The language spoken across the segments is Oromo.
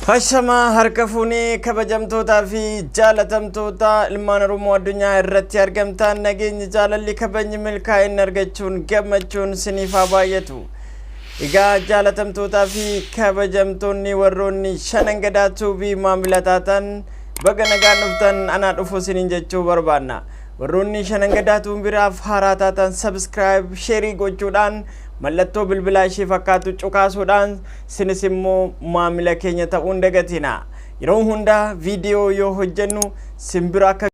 Hashamaa harka fuunee, kabajamtootaa fi jaalatamtoota ilmaan Oromoo addunyaa irratti argamtan, nageenyi, jaalalli, kabajni, milkaa'inni argachuun gammachuun siniif haa baay'atu. Egaa jaalatamtootaa fi kabajamtoonni warroonni Shanan Gadaa Tube maamila taatan, baga nagaan dhuftan, anaa dhufu siniin jechuu barbaanna. Warroonni Shanan Gadaa Tube biraaf haaraa taatan, subscribe, share gochuudhaan, mallattoo bilbilaa ishee fakkaatu cuqaasuudhaan sinis immoo maamila keenya ta'uun dagatina. Yeroo hundaa viidiyoo yoo hojjennu simbira akka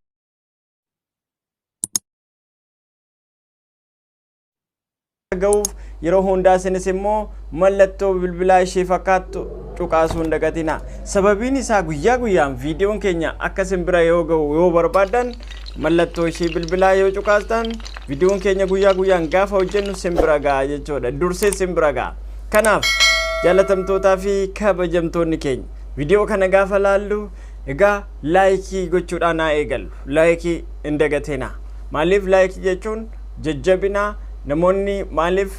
ga'uuf yeroo hundaa sinis immoo mallattoo bilbilaa ishee fakkaattu cuqaasuun dagatina. Sababiin isaa guyyaa guyyaan viidiyoon keenya akka simbira yoo ga'u yoo barbaaddan, mallattoo ishee bilbilaa yoo cuqaastan, viidiyoon keenya guyyaa guyyaan gaafa hojjennu simbira ga'a jechuudha. Dursee simbira ga'a. Kanaaf jaalatamtootaa fi kabajamtoonni keenya, viidiyoo kana gaafa laallu egaa like gochuudhaan haa eegallu. Like hin dagatina. Maaliif? Like jechuun jajjabina namoonni maaliif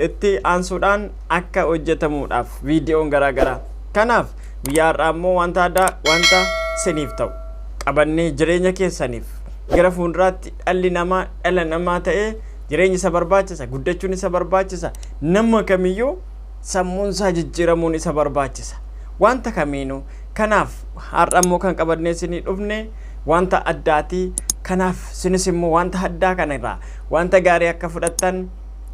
itti aansuudhaan akka hojjetamuudhaaf viidiyoon garaagaraa. Kanaaf guyyaa har'aa immoo wanta addaa, wanta siniif ta'u qabannee, jireenya keessaniif gara fuulduraatti dhalli namaa dhala namaa ta'ee jireenya isa barbaachisa, guddachuun isa barbaachisa, nama kamiyyuu sammuun isaa jijjiiramuun isa barbaachisa wanta kamiinuu. Kanaaf har'a immoo kan qabannee isinii dhufne wanta addaati. Kanaaf sinis immoo wanta addaa kana irraa wanta gaarii akka fudhattan,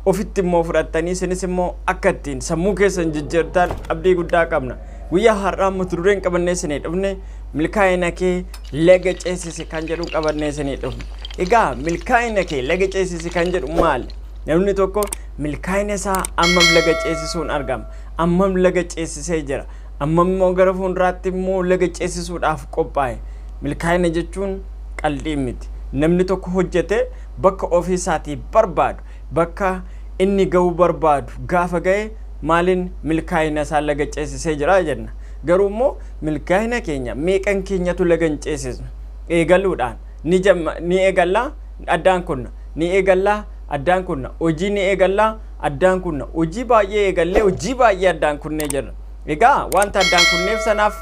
ofitti immoo fudhattanii sinis immoo akka ittiin sammuu keessan jijjiirtan abdii guddaa qabna. Guyyaa har'aa mata dureen qabannee isinii dhufne "Milkaa'ina kee laga ceesisi" kan jedhu qabannee isinii dhufne. Egaa milkaa'ina kee laga ceesisi kan jedhu maali? Namni tokko milkaa'ina isaa ammam laga ceesisuun argama? Ammam laga ceesisee jira? Ammam immoo gara fuulduraatti immoo laga ceesisuudhaaf qophaa'e? Milkaa'ina jechuun qaldii miti. Namni tokko hojjete bakka ofii isaatii barbaadu, bakka inni ga'uu barbaadu gaafa ga'e, maaliin milkaa'ina isaa laga ceesisee jira jenna. Garuu immoo milkaa'ina keenya meeqan keenyatu laga hin ceesisnu? Eegaluudhaan ni jamma, ni eegallaa, addaan kunna, ni eegallaa, addaan kunna, hojii ni eegallaa, addaan kunna, hojii baay'ee eegallee hojii baay'ee addaan kunnee jirra. Egaa wanta addaan kunneef sanaaf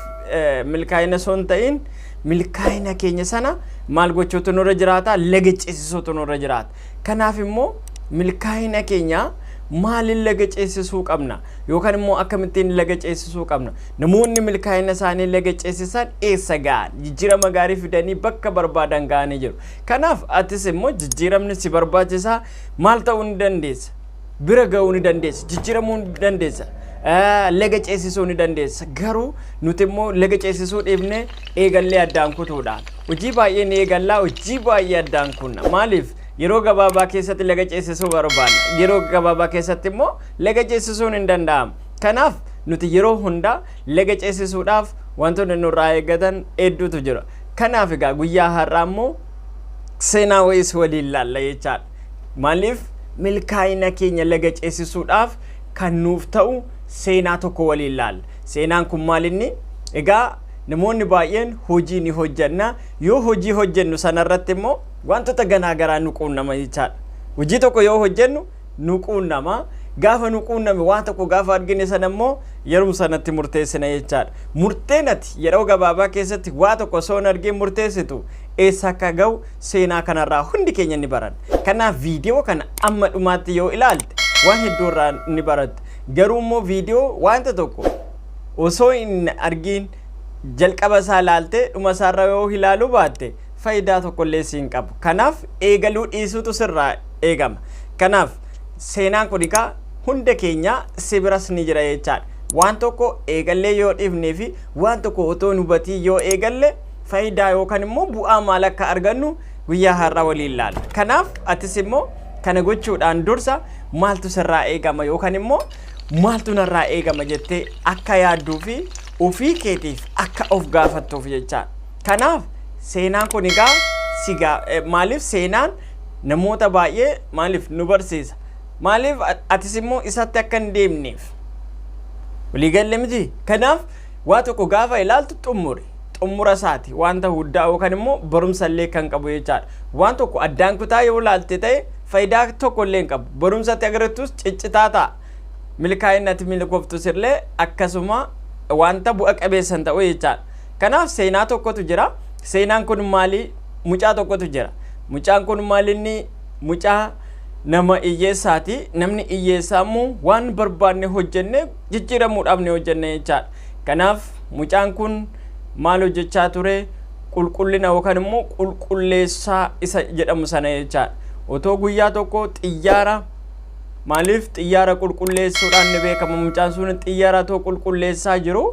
milkaa'ina osoo hin ta'in, milkaa'ina keenya sana maal gochuutu nurra jiraata? Laga ceesisuutu nurra jiraata. Kanaaf immoo milkaa'ina keenya maaliin laga ceesisuu qabna, yookaan immoo akkamittiin laga ceesisuu qabna? Namoonni milkaa'ina isaanii laga ceesisan eessa ga'an? Jijjiirama gaarii fidanii bakka barbaadan ga'anii jiru. Kanaaf atis immoo jijjiiramni si barbaachisaa. Maal ta'uu ni dandeessa? Bira ga'uu ni dandeessa, jijjiiramuu ni dandeessa, laga ceesisuu ni dandeessa. Garuu nuti immoo laga ceesisuu dhiifne eegallee addaan kutuudhaan hojii baay'ee ni eegallaa, hojii baay'ee addaan kunna. Maaliif? Yeroo gabaabaa keessatti laga ceesisuu barbaanna. Yeroo gabaabaa keessatti immoo laga ceesisuun hin danda'amu. Kanaaf nuti yeroo hundaa laga ceesisuudhaaf wantoonni nurraa eeggatan hedduutu jira. Kanaaf egaa guyyaa har'aa immoo seenaa wayiis waliin laalla jechaadha. Maaliif? Milkaa'ina keenya laga ceesisuudhaaf kan nuuf ta'u seenaa tokko waliin laalla. Seenaan kun maal inni? Egaa namoonni baay'een hojii ni hojjenna. Yoo hojii hojjennu sanarratti immoo wantoota garaa garaa nu quunnama jechaadha. Hojii tokko yoo hojjennu nu quunnama. Gaafa nu quunname, waan tokko gaafa argine sana immoo yeruma sanatti murteessina jechaadha. Murteen ati yeroo gabaabaa keessatti waa tokko osoo hin argin murteessitu eessa akka ga'u seenaa kanarraa hundi keenya ni baranna. Kanaaf viidiyoo kana amma dhumaatti yoo ilaalte waan hedduu irraa ni baratta. Garuu immoo viidiyoo wanta tokko osoo hin argin jalqaba isaa ilaalte dhuma isaarra yoo ilaaluu baatte, faayidaa tokkollee siin qabu. Kanaaf eegaluu dhiisuutu sirraa eegama. Kanaaf seenaan kun egaa hunda keenya si biras ni jira jechaadha. Waan tokko eegallee yoo dhiifnee fi waan tokko otoo hin hubatiin yoo eegalle, faayidaa yookaan immoo bu'aa maal akka argannu guyyaa har'aa waliin ilaalla. Kanaaf atis immoo kana gochuudhaan dursa maaltu sirraa eegama yookaan immoo maaltu narraa eegama jettee akka yaadduu fi ofii keetiif akka of gaafattuuf jechaadha. Kanaaf seenaan kun egaa sigaa maaliif seenaan namoota baay'ee maaliif nu barsiisa? Maaliif atis immoo isatti akka hin deemneef? Waliigalle miti? Kanaaf waa tokko gaafa ilaaltu xumuri. Xumura isaati wanta guddaa yookaan immoo barumsa illee kan qabu jechaadha. Waan tokko addaan kutaa yoo ilaalte ta'e, faayidaa tokko illee hin qabu. Barumsatti agartus ciccitaa ta'a. Milkaa'inni ati milkooftus illee akkasuma Wanta bu'a qabeessa hin ta'u jechaadha. Kanaaf seenaa tokkotu jira. Seenaan kun maali? Mucaa tokkotu jira. Mucaan kun maalinni? Mucaa nama hiyyeessaati. Namni hiyyeessaa immoo waan barbaanne hojjenne jijjiiramuudhaaf ni hojjenne jechaadha. Kanaaf mucaan kun maal hojjechaa ture? Qulqullina yookaan immoo qulqulleessaa isa jedhamu sana jechaadha. Otoo guyyaa tokko xiyyaara, maaliif xiyyaara qulqulleessuudhaan ni beekama mucaan sun, xiyyaara otoo qulqulleessaa jiru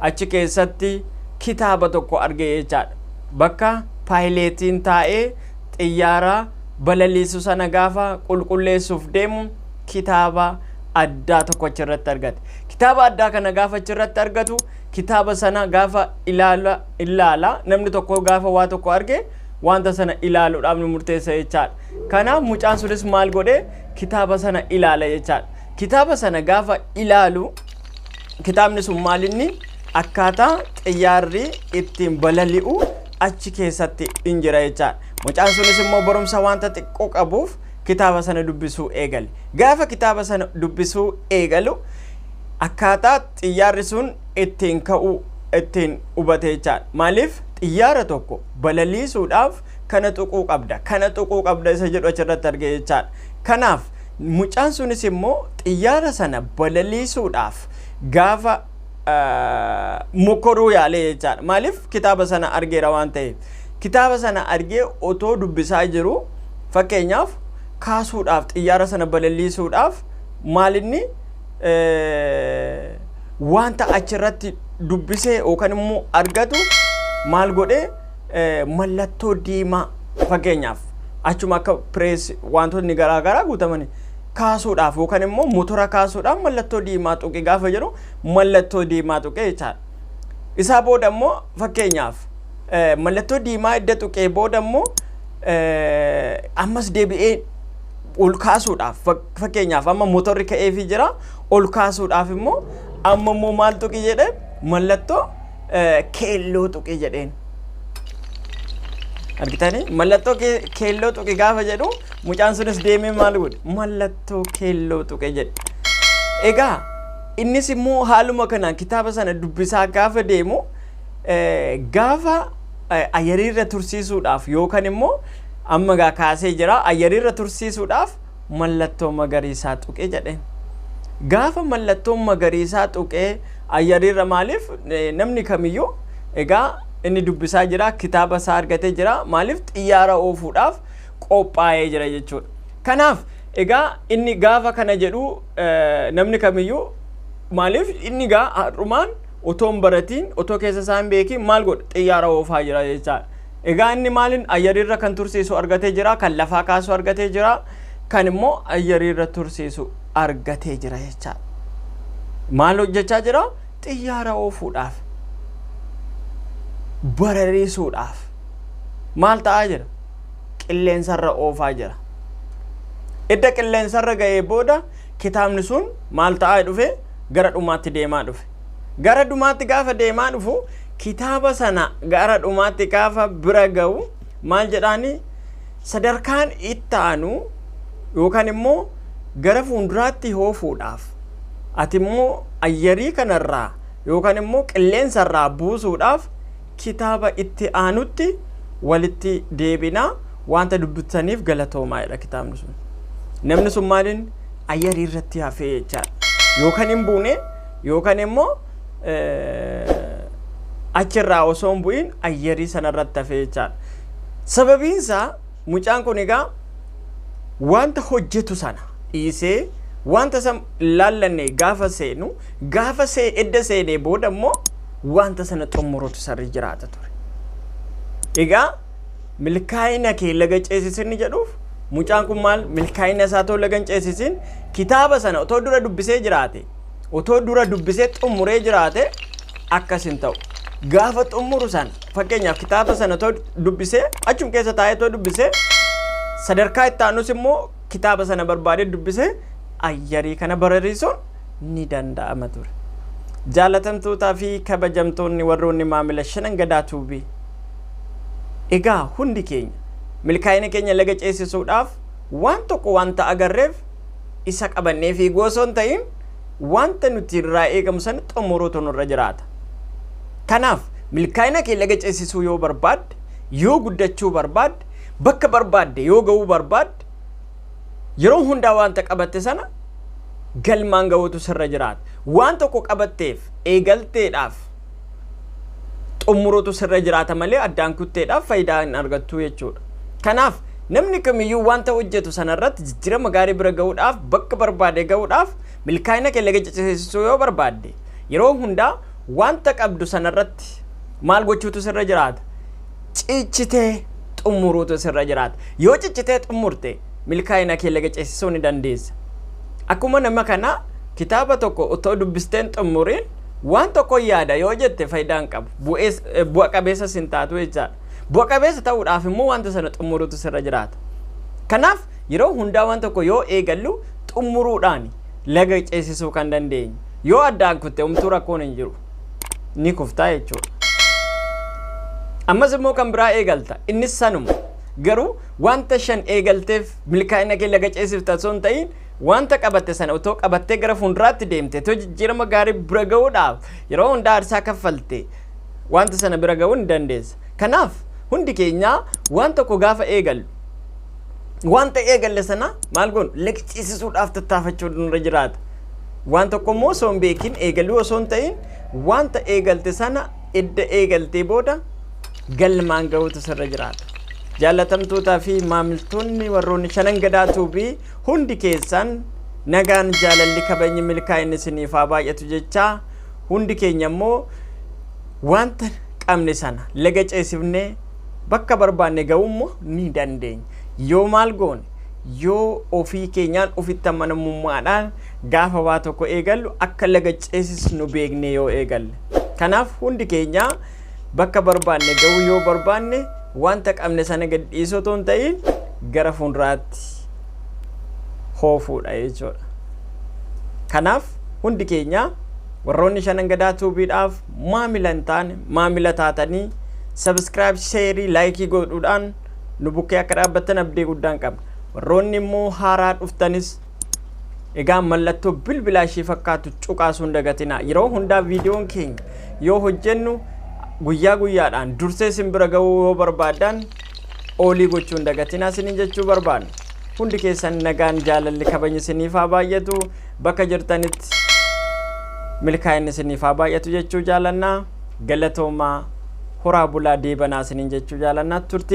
achi keessatti kitaaba tokko arge jechaadha. Bakka paayileetiin taa'ee xiyyaara balaliisu sana gaafa qulqulleessuuf deemu kitaaba addaa tokko achirratti argate. Kitaaba addaa kana gaafa achirratti argatu, kitaaba sana gaafa ilaala, namni tokko gaafa waa tokko arge wanta sana ilaaluudhaaf ni murteessa jechaadha. Kanaaf mucaan sunis maal godhe? Kitaaba sana ilaala jechaadha. Kitaaba sana gaafa ilaalu, kitaabni sun maalinni? Akkaataa xiyyaarri ittiin balali'u achi keessatti hin jira jechaadha. Mucaan sunis immoo barumsa wanta xiqqoo qabuuf kitaaba sana dubbisuu eegale. Gaafa kitaaba sana dubbisuu eegalu, akkaataa xiyyaarri sun ittiin ka'u ittiin hubate jechaadha. Maaliif xiyyaara tokko balaliisuudhaaf kana tuquu qabda, kana tuquu qabda isa jedhu achirratti arge jechaadha. Kanaaf mucaan sunis immoo xiyyaara sana balaliisuudhaaf gaafa mokoruu yaalee jechaadha. Maaliif kitaaba sana argeera waan ta'eef. Kitaaba sana argee otoo dubbisaa jiru, fakkeenyaaf kaasuudhaaf, xiyyaara sana balaliisuudhaaf, maalinni wanta achirratti dubbisee yookaan immoo argatu maal godhee? Mallattoo diimaa, fakkeenyaaf achuma akka press wantoonni garaagaraa guutamani, kaasuudhaaf yookaan immoo motora kaasuudhaaf mallattoo diimaa tuqe gaafa jedhu, mallattoo diimaa tuqe jechaadha. Isaa booda immoo, fakkeenyaaf mallattoo diimaa edda tuqee booda immoo, ammas deebi'ee ol kaasuudhaaf, fakkeenyaaf amma motorri ka'eefii jira, ol kaasuudhaaf immoo amma immoo maal tuqi jedhe? Mallattoo keelloo tuqi jedheen. Argitanii, mallattoo keelloo tuqi gaafa jedhu, mucaan sunis deemee maal godhe? Mallattoo keelloo tuqe jedhe. Egaa innis immoo haaluma kanaan kitaaba sana dubbisaa gaafa deemu, gaafa ayyariirra tursiisuudhaaf yookaan immoo amma gaa kaasee jira, ayyariirra tursiisuudhaaf mallattoo magariisaa tuqe jedheen. Gaafa mallattoo magariisaa tuqee ayyariirra, maaliif namni kamiyyuu egaa inni dubbisaa jira, kitaaba isaa argatee jira, maaliif xiyyaara oofuudhaaf qophaa'ee jira jechuudha. Kanaaf egaa inni gaafa kana jedhu, namni kamiyyuu, maaliif inni gaa har'umaan otoo hin baratiin, otoo keessa isaa hin beekin maal godha? Xiyyaara oofaa jira jechaadha. Egaa inni maaliin ayyariirra kan tursiisu argatee jira, kan lafaa kaasu argatee jira, kan immoo ayyariirra tursiisu argatee jira jechaadha. Maal hojjechaa jira? Xiyyaara oofuudhaaf. Barariisuudhaaf. Maal ta'aa jira? Qilleensarra oofaa jira. Edda qilleensarra ga'ee booda kitaabni sun maal ta'aa dhufe? Gara dhumaatti deemaa dhufe. Gara dhumaatti gaafa deemaa dhufu, kitaaba sana gara dhumaatti gaafa bira ga'u maal jedhaani? Sadarkaan itti aanu yookaan immoo gara fuulduraatti oofuudhaaf, ati immoo ayyarii kanarraa yookaan immoo qilleensarraa buusuudhaaf kitaaba itti aanutti walitti deebinaa, wanta dubbisaniif galatoomaa jedha kitaabni sun. Namni sun maaliin ayyarii irratti hafee jechaadha. Yookaan hin buune yookaan immoo achirraa osoo hin bu'in ayyarii sanarratti hafee jechaadha. Sababiin isaa mucaan kun egaa wanta hojjetu sana dhiisee wanta isa laallanne gaafa seenu, gaafa see edda seenee booda immoo wanta sana xumuruutu sarri jiraata ture. Egaa milkaa'ina kee laga ceesisinni jedhuuf, mucaan kun maal milkaa'ina isaa otoo laga hin ceesisin, kitaaba sana otoo dura dubbisee jiraate, otoo dura dubbisee xumuree jiraate akkas hin ta'u. Gaafa xumuru sana, fakkeenyaaf kitaaba sana otoo dubbisee, achum keessa taa'ee otoo dubbisee, sadarkaa itti aanus immoo kitaaba sana barbaadee dubbisee ayyarii kana barariisuun ni danda'ama ture. Jaalatamtootaa fi kabajamtoonni warroonni maamila Shanan Gadaa Tuubii. Egaa hundi keenya milkaa'ina keenya laga ceesisuudhaaf waan tokko wanta agarreef isa qabannee fiiguu osoo hin ta'in wanta nuti irraa eegamu sana xumuruutu nurra jiraata. Kanaaf milkaa'ina kee laga ceesisuu yoo barbaadde, yoo guddachuu barbaadde, bakka barbaadde yoo ga'uu barbaadde, yeroo hundaa wanta qabatte sana galmaan ga'uutu sirra jiraata. Waan tokko qabatteef eegalteedhaaf xumuruutu sirra jiraata malee addaan kutteedhaaf faayidaa hin argattu jechuudha. Kanaaf namni kamiyyuu wanta hojjetu sanarratti jijjiirama gaarii bira ga'uudhaaf, bakka barbaade ga'uudhaaf, milkaa'ina kee laga ceesisuu yoo barbaadde, yeroo hundaa wanta qabdu sanarratti maal gochuutu sirra jiraata? Cichitee xumuruutu sirra jiraata. Yoo cichitee xumurte, milkaa'ina kee laga ceesisuu ni dandeessa. Akkuma nama kanaa kitaaba tokko otoo dubbisteen xumuriin waan tokko yaada yoo jette, faayidaa hin qabu. Bu'a qabeessas hin taatu jechaadha. Bu'a qabeessa ta'uudhaaf immoo wanta sana xumuruutu sirra jiraata. Kanaaf yeroo hundaa waan tokko yoo eegallu xumuruudhaan laga ceesisuu kan dandeenyu. Yoo addaan kutte homtuu rakkoon hin jiru. Ni kuftaa jechuudha. Ammas immoo kan biraa eegalta. Innis sanuma. Garuu wanta 5 eegalteef milkaa'ina kee laga ceesifta osoo hin ta'in, wanta qabatte sana otoo qabattee gara fuulduraatti deemte, otoo jijjiirama gaarii bira ga'uudhaaf yeroo hundaa aarsaa kaffalte, wanta sana bira ga'uu ni dandeessa. Kanaaf hundi keenyaa waan tokko gaafa eegallu, wanta eegalle sana maal goonu? Laga ceesisuudhaaf tattaafachuu nurra jiraata. Waan tokko immoo osoo hin beekin eegaluu osoo hin ta'in, wanta eegalte sana edda eegaltee booda galmaan ga'uutu sirra jiraata. Jaallatamtootaa fi maamiltoonni warroonni Shanan Gadaa Tube, hundi keessan nagaan, jaalalli, kabajni, milkaa'inni isiniif haa baay'atu jechaa, hundi keenya immoo wanta qabne sana laga ceesifnee bakka barbaanne ga'uu immoo ni dandeenya. Yoo maal goone? Yoo ofii keenyaan ofitti amanamummaadhaan gaafa waa tokko eegallu akka laga ceesisnu beekne yoo eegalle. Kanaaf hundi keenya bakka barbaanne ga'uu yoo barbaanne, wanta qabne sana gad dhiisuu otoo hin ta'in gara fuulduraatti hoofuudha jechuudha. Kanaaf hundi keenya warroonni Shanan Gadaa Tubeiidhaaf maamila hin taane maamila taatanii subscribe, share, like godhuudhaan nu bukkee akka dhaabbattan abdii guddaan qabna. Warroonni immoo haaraa dhuftanis egaa mallattoo bilbilaa ishee fakkaatu cuqaasuu hin dagatinaa. Yeroo hundaa viidiyoon keenya yoo hojjennu guyyaa guyyaadhaan dursee isin bira ga'uu yoo barbaaddan all gochuu hin dagatinaa isiniin jechuu barbaanna. Hundi keessan nagaan, jaalalli, kabajni isiniif haa baay'atu, bakka jirtanitti milkaa'inni isiniif haa baay'atu jechuu jaalannaa. Galatoomaa, horaa bulaa, deebanaa isiniin jechuu jaalannaa, turtii.